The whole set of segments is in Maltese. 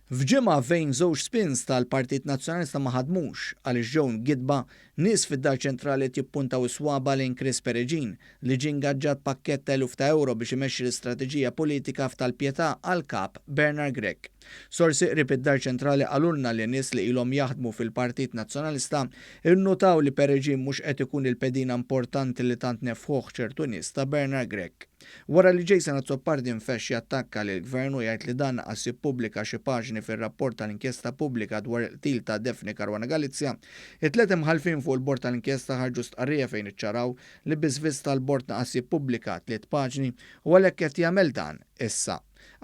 F'ġimgħa fejn żewġ spins tal-Partit Nazzjonalista ma ħadmux għaliex ġew mgiddba, nies fid-Dar Ċentrali qed jippuntaw is-swaba' lejn Chris Peregin li ġie ingaġġat b'pakkett ta' eluf ta' ewro biex imexxi l-istrateġija politika f'tal-Pietà għall-Kap Bernard Grech. Sorsi qrib id-Dar Ċentrali qalulna li nies li ilhom jaħdmu fil-Partit Nazzjonalista nnutaw li Peregin mhux qed ikun il-pedina importanti li tant nefħuh ċertu nies ta' Bernard Grech. Wara li Jason Azzopardi nfexx jattakka lill-Gvern u jgħid li dan naqas jippubblika xi paġni fir-rapport tal-inkjesta pubblika dwar il-qtil ta' Daphne Caruana Galizia, it-tliet imħallfin fuq il-bord tal-inkjesta ħarġu stqarrija fejn iċċaraw li bi żviss tal-bord naqas jippubblika tliet paġni u għalhekk qed jagħmel dan issa.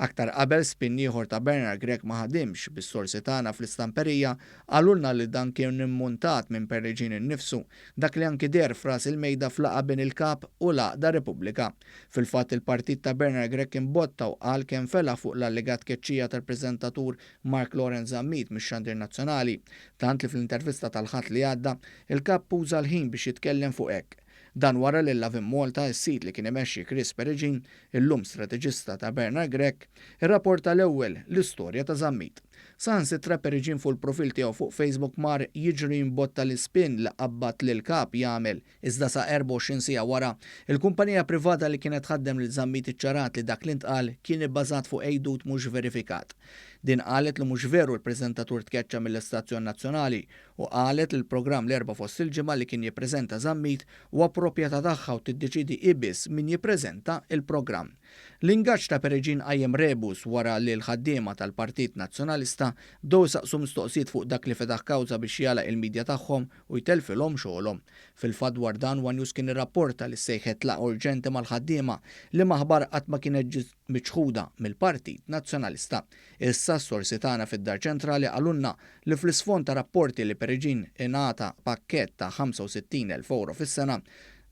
Aktar qabel, spin ieħor ta' Bernard Grech ma ħadimx, bis-sorsi tagħna fl-istamperija qalulna li dan kien immuntat minn Perregin innifsu, dak li anki deher f'ras il-mejda f'laqgħa bejn il-Kap u l-għaqda Repubblika. Fil-fatt il-partit ta' Bernard Grech imbotta u qal kemm felaħ fuq l-allegat tkeċċija tal-preżentatur Mark Laurence Zammit mix-xandir nazzjonali, tant li fl-intervista tal-Ħadd li għadda, il-Kap uża l-ħin biex jitkellem fuq hekk. Dan wara li Lovin Malta, is-sit li kien imexxi Chris Peregin, illum strateġista ta' Bernard Grech, irrapporta l-ewwel l-istorja ta' Zammit. Saħansitra Peregin fuq il-profil tiegħu fuq Facebook mar jiġri jimbotta l-ispin li qabbad lill-Kap jagħmel. Iżda sa 24 siegħa wara, il-kumpanija privata li kienet tħaddem lil Zammit iċċarat li dak li ntqal kien ibbażat fuq għidut mhux verifikat. Din qalet li mhux veru l-preżentatur tkeċċa mill-istazzjon nazzjonali u qalet li l-programm l-Erbgħa fost il-Ġimgħa li kien jippreżenta Zammit huwa proprjetà tagħha u tiddeċiedi hi biss min jippreżenta l-programm. L-ingaġġ ta' Peregin qajjem rebus wara li l-ħaddiema tal-Partit Nazzjonalista bdew isaqsu mistoqsijiet fuq dak li fetaħ kawża biex jagħlaq il-media tagħhom u jtellfilhom xogħolhom. Fil-fatt dwar dan one News kien irrapporta li ssejħet laqgħa urġenti mal-ħaddiema, liema aħbar qatt ma kienet ġiet miċħuda mill-Partit Nazzjonalista. Issa s-sorsi tagħna fid-Dar Ċentrali qalulna li fl-isfond ta' rapporti li Peregin ingħata pakkett ta' 65,000 ewro fis-sena,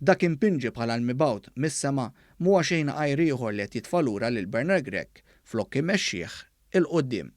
dak impinġi bħala l-mibgħut mis-sema m'huwa xejn għajr ieħor li qed jitfa' lura lil Bernard Grech flok imexxih 'il quddiem.